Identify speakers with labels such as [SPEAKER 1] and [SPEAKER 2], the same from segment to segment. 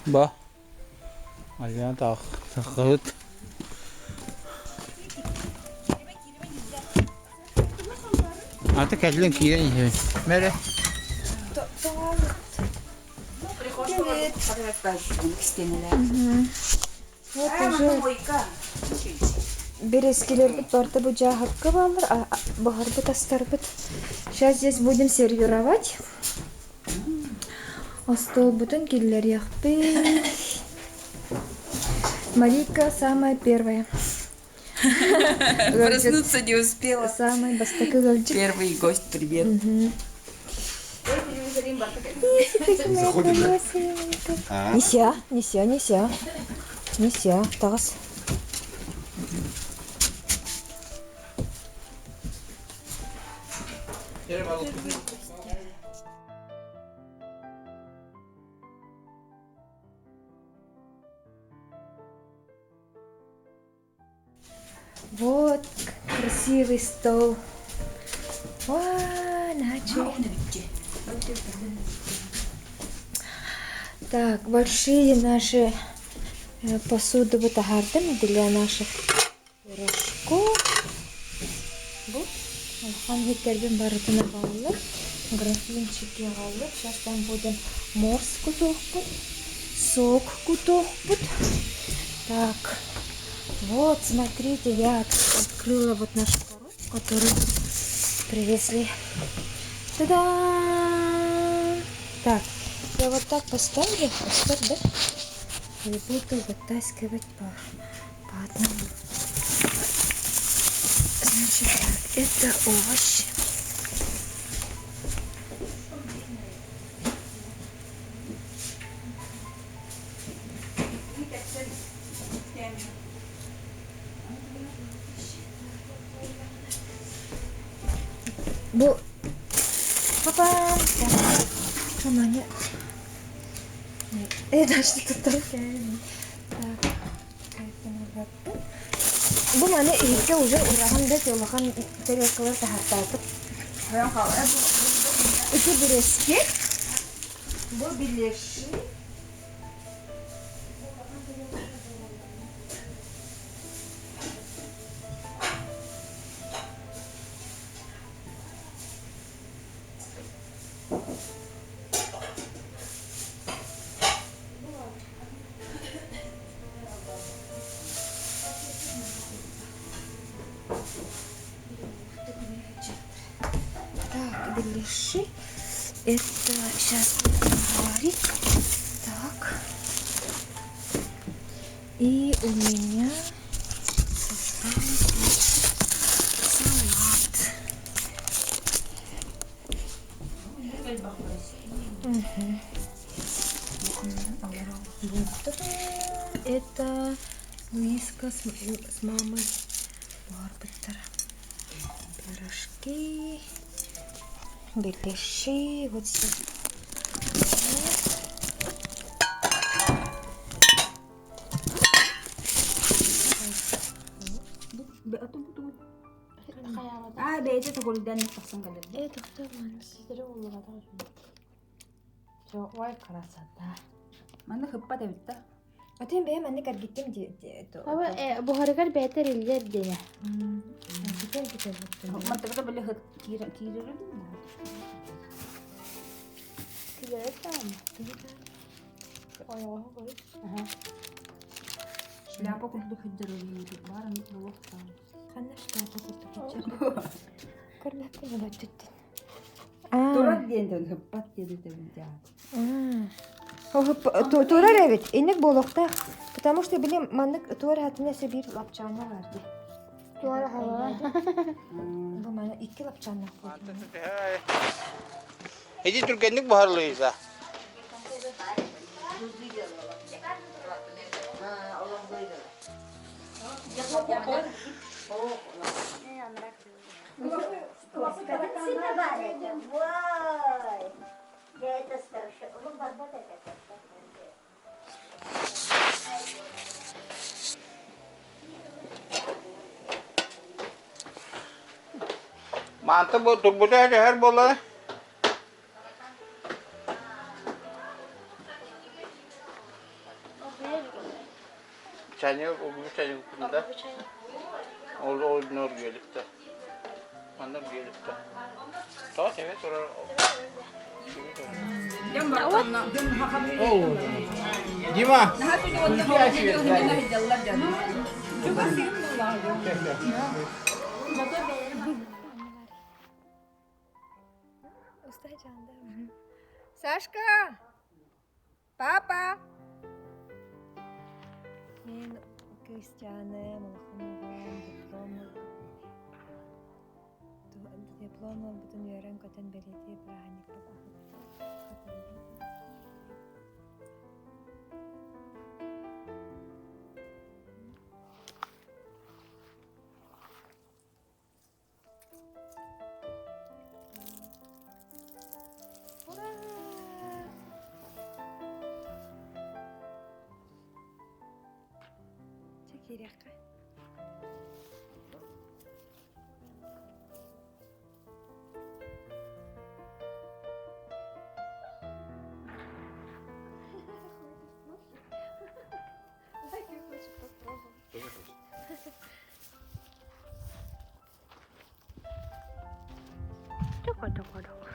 [SPEAKER 1] Ба. Альяна таах сахаһыт. Аты кэллин киирэн иһэбин. Мэрэ.
[SPEAKER 2] Вот уже Березкилербит барыта бу дьааһыкка бааллар, буһарбыт астарбыт. Сейчас здесь будем сервировать. Остуолбутун киллэриэхпит. Марика самая первая.
[SPEAKER 3] Проснуться не успела.
[SPEAKER 2] Самый бастакы ыалдьыт.
[SPEAKER 3] Первый гость, привет.
[SPEAKER 4] Заходит, да?
[SPEAKER 2] Неся, неся, неся. Неся, таҕыс. Вот красивый стол. Ва, начали. Так, большие наши посуду бытаһардым для наших пирожков. Бу улахан иһиттэрбин барытын аҕаллым. Графинчики аҕаллым. Сейчас там будем морс кутуохпут, сок кутуохпут. Так, вот, смотрите, я открыла вот нашу коробку, которую привезли. Та-дам! Так, я вот так поставлю, поставь, да? И буду вытаскивать по одному. Значит, так, это овощи. Бу Папам! Мане. Э, даже тут Так, Бу маны иһиккэ уже ураһан да улахан тарелкалар таһааттаатык. Ити бирэски. Бу беляши. Так, беляши. Это сейчас будем варить. Так. И у меня остался салат. Угу. Это Луиска с мамой Барбектер. Пирожки, беляши, вот все.
[SPEAKER 3] Аа бэйэтэ төгүлдэн тахсан кэлэр.
[SPEAKER 2] Э, тохтоо
[SPEAKER 5] Ой, красота.
[SPEAKER 3] Манна хыппат эбит да.
[SPEAKER 2] А ты бэйэм маннык эргиттим ди
[SPEAKER 5] Буһарыгар бэйэтэ эриллэр диэнэ.
[SPEAKER 3] Мантыгыта били хыт киирэрин.
[SPEAKER 5] Ойоҕоһу кой.
[SPEAKER 3] Шляпа курдук сылдьар баар оннук буолуохтаах.
[SPEAKER 2] Ханна шляпа курдук сылдьар? Көрбөппүн өттүттэн.
[SPEAKER 3] Турар диэн хыппат диэри
[SPEAKER 2] Турар эбит. Инник буолуохтаах. Потому что били маннык туор хатына өссө биир лапчаана бар дии.
[SPEAKER 5] Туора халаа.
[SPEAKER 2] Бу маны икки лапчааннаах буолуохтаах.
[SPEAKER 1] Иди түргэнник буһарлыйса. Маанта бу турбута түһэр буолла. Чайник, ол чайник да. Ол ол нор gelipti. Манна gelipti. Тоҕо тебе турар. Дима!
[SPEAKER 2] Сашка! Папа! Мен кыысчааным, улахан оҕом диплом диплом ылбытын үөрэн-көтөн бэлиэтиир бырааһынньыкпыт Ура! Чэ киириэххэ. Я хочу попробовать.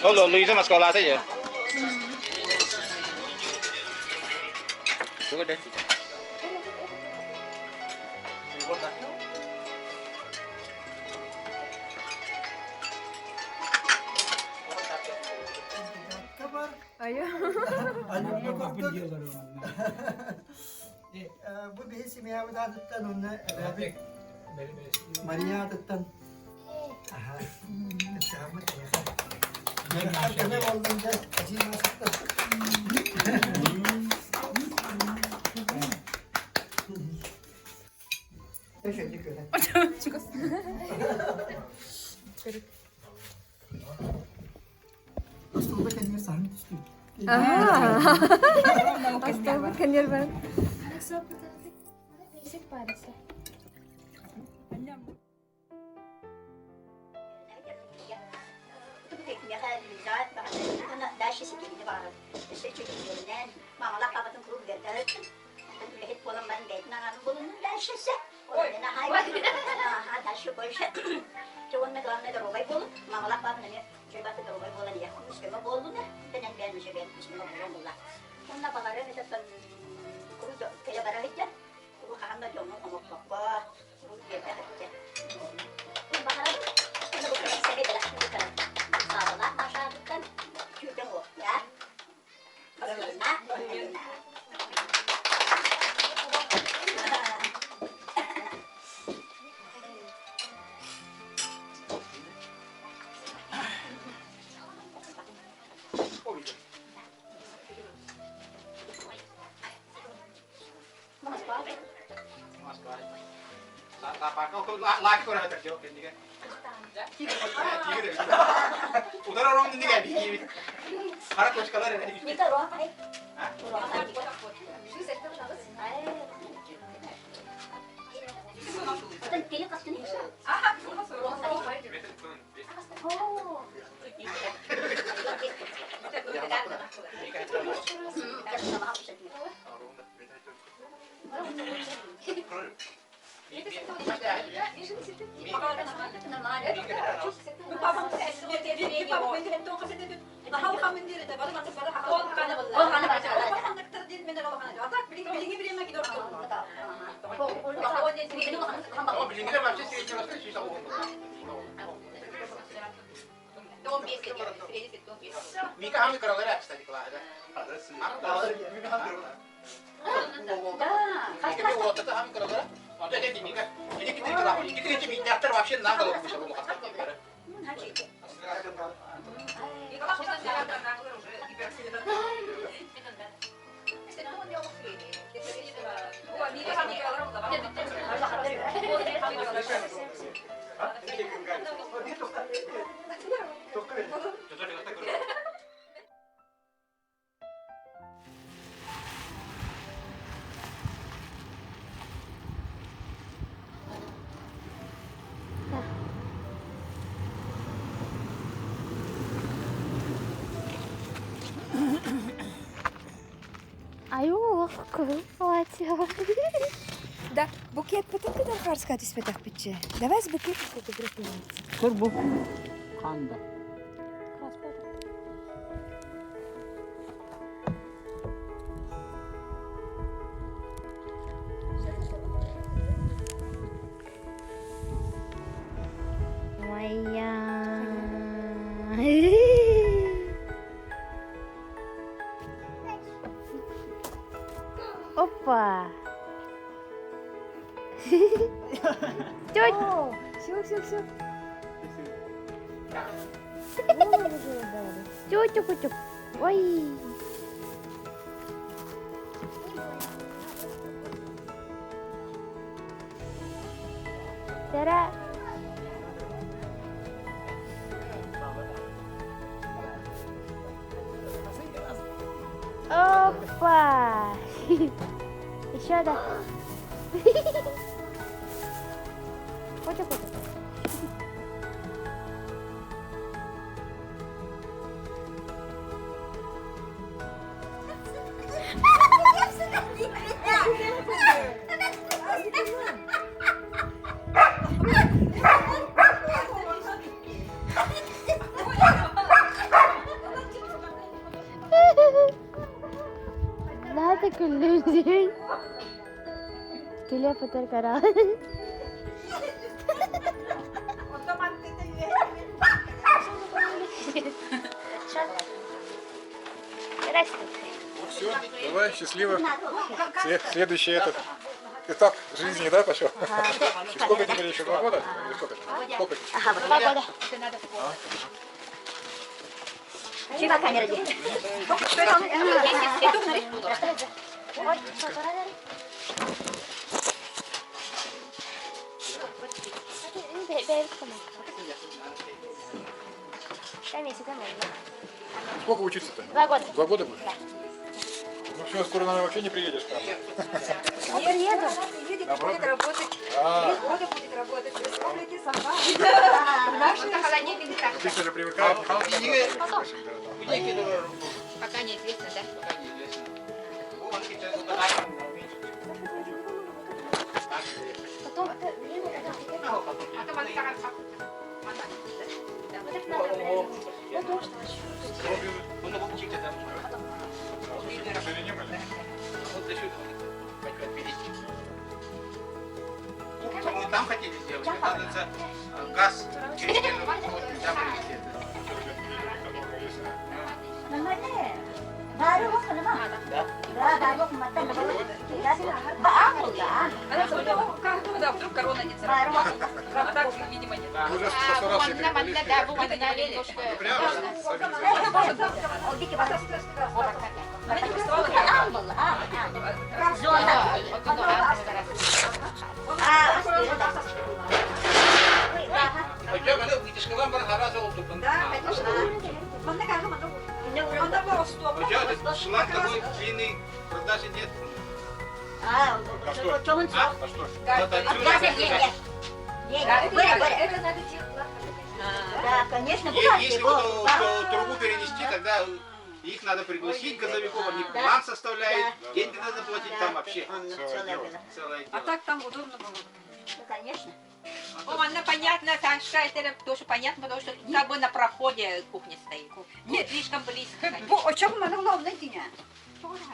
[SPEAKER 1] Ол Луиза Москвалаата дьэ. Тугу да?
[SPEAKER 6] Анюка курдук. Бу биһи семьябыт аатыттан уонна эбээбит Мария аатыттан аха ытыаммыт эйиэхэ. Көмө буоллун дьэ эдьиий Маасыттан. Остуолга кэннигэр саһан түстүм.
[SPEAKER 2] Остуолга кэннигэр баран.
[SPEAKER 7] Да, букет потом когда харска түспэтэх Давай с букетом фотографироваться.
[SPEAKER 1] Көр бу. Ханда.
[SPEAKER 5] Моя. Опа. Тетя.
[SPEAKER 2] Все, все, все.
[SPEAKER 5] Тетя, тетя. Ой. Tara. Опа! Еще да. Котик, котик. لا تكلمني كلها فتر كرا Здравствуйте.
[SPEAKER 4] Все, давай, счастливо. Следующий этот этап жизни, да, пошел? И сколько теперь еще? 2 года? Или сколько? Сколько?
[SPEAKER 5] 2 года.
[SPEAKER 3] Чего камера здесь?
[SPEAKER 5] Вот, полтора.
[SPEAKER 4] Сколько учиться-то?
[SPEAKER 5] 2 года.
[SPEAKER 4] 2 года будешь? Ну все, скоро, наверное, вообще не приедешь к нам.
[SPEAKER 5] Я приеду.
[SPEAKER 7] Приедет,
[SPEAKER 4] Наоборот.
[SPEAKER 7] будет работать.
[SPEAKER 4] А,
[SPEAKER 7] 3 года будет работать. В республике сама. В нашей
[SPEAKER 4] ты же привыкаешь.
[SPEAKER 3] Пока неизвестно, да?
[SPEAKER 1] Пока неизвестно.
[SPEAKER 5] Потом это время, когда Вот это надо обрезать. Ну, то, что
[SPEAKER 1] Bunu bu çıktı.
[SPEAKER 4] Ширине были?
[SPEAKER 1] Вот за счет хочу отпилить. Мы там хотели сделать, оказывается, газ через стену вот нельзя провести. Да?
[SPEAKER 3] Она сказала, как да, вдруг корона не царапает. А так, видимо, нет.
[SPEAKER 4] Мы уже сто раз все переболели. Ну, прямо сами
[SPEAKER 3] Она не уставала.
[SPEAKER 1] Hocam hani вытяжкалар бар хараз oldu.
[SPEAKER 7] Да, конечно.
[SPEAKER 1] Hocam шланг такой длинный, продажи нет.
[SPEAKER 4] А что?
[SPEAKER 1] Вот отсюда.
[SPEAKER 7] Это надо тех.
[SPEAKER 8] Да, конечно,
[SPEAKER 1] Если вот трубу перенести, тогда их надо пригласить, газовиков, они план составляют, деньги надо платить, там вообще
[SPEAKER 4] Целое дело.
[SPEAKER 1] целое
[SPEAKER 3] А
[SPEAKER 1] дело.
[SPEAKER 3] так там удобно было.
[SPEAKER 8] Ну, конечно.
[SPEAKER 9] О, она понятно, Сашка, это тоже понятно, потому что тут как бы на проходе кухня стоит. Нет, слишком близко, конечно.
[SPEAKER 3] Бу очаг манна главное диня.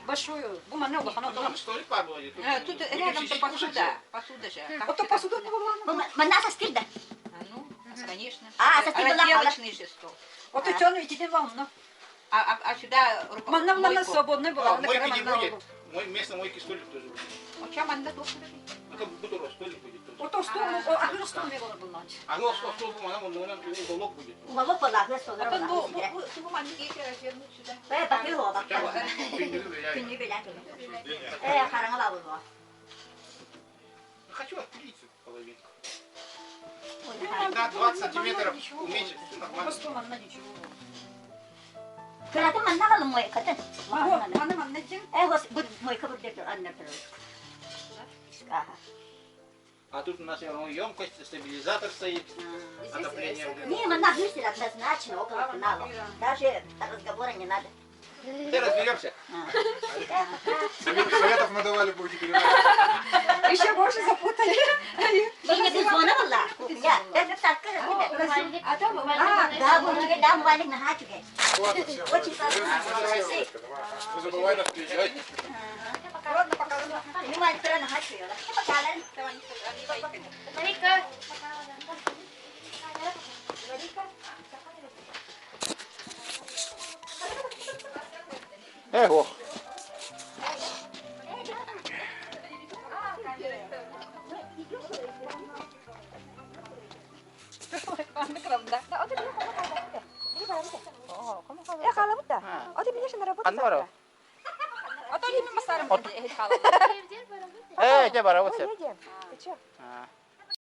[SPEAKER 3] Большую. Бу манна улахан
[SPEAKER 1] Там столик бар было.
[SPEAKER 9] Тут рядом-то посуда, посуда же. Как
[SPEAKER 3] Ото
[SPEAKER 9] это?
[SPEAKER 3] посуду не было.
[SPEAKER 8] Манна састырда.
[SPEAKER 9] А, ну, конечно.
[SPEAKER 8] А, састыр была.
[SPEAKER 9] Разделочный же стол.
[SPEAKER 3] Ото чону ититин ванна.
[SPEAKER 9] А сюда
[SPEAKER 3] Манна манна
[SPEAKER 9] мойку.
[SPEAKER 3] свободная была.
[SPEAKER 1] Мойки не будет. Мой, вместо мойки столик тоже будет.
[SPEAKER 9] О, чем она тут?
[SPEAKER 1] Ну, как будто столик будет тоже.
[SPEAKER 3] Ото стол, ахыр стол не было было.
[SPEAKER 1] А ну, стол, она, он, уголок будет.
[SPEAKER 8] Уголок была, стол.
[SPEAKER 9] Потом бу, бу, бу, бу, манна развернуть сюда.
[SPEAKER 8] Э, хараңа бабы.
[SPEAKER 1] Хочу отпилить половинку. 15-20 сантиметров уменьшить. Нормально.
[SPEAKER 3] Стол манна ничего.
[SPEAKER 8] Кыраты манна галым мой катын.
[SPEAKER 3] Манна манна дин.
[SPEAKER 8] Э, гос, бу мой кабыр деп аннар Ага.
[SPEAKER 1] А тут у нас емкость, стабилизатор стоит, отопление.
[SPEAKER 8] Не, манна гүсер однозначно около канала. Даже разговора не надо.
[SPEAKER 1] Ты разберемся.
[SPEAKER 4] Советов надавали, будете передавать.
[SPEAKER 7] Еще больше запутали.
[SPEAKER 8] Не, не зона была. Кухня. Это так,
[SPEAKER 9] А там
[SPEAKER 8] А, да, бу да, муалик на хачуге.
[SPEAKER 4] Ладно, все.
[SPEAKER 8] Очень классно.
[SPEAKER 4] Девушка, давай. Не забывай нас приезжать.
[SPEAKER 8] Муалик на хачуге.
[SPEAKER 5] Марика.
[SPEAKER 1] Эх, ох.
[SPEAKER 7] Я халабута. А ты меня на работу
[SPEAKER 1] Анвара.
[SPEAKER 7] завтра.
[SPEAKER 9] А то ли мы старым
[SPEAKER 1] Э, где барабан?
[SPEAKER 7] Едем. Ты чё?
[SPEAKER 1] А.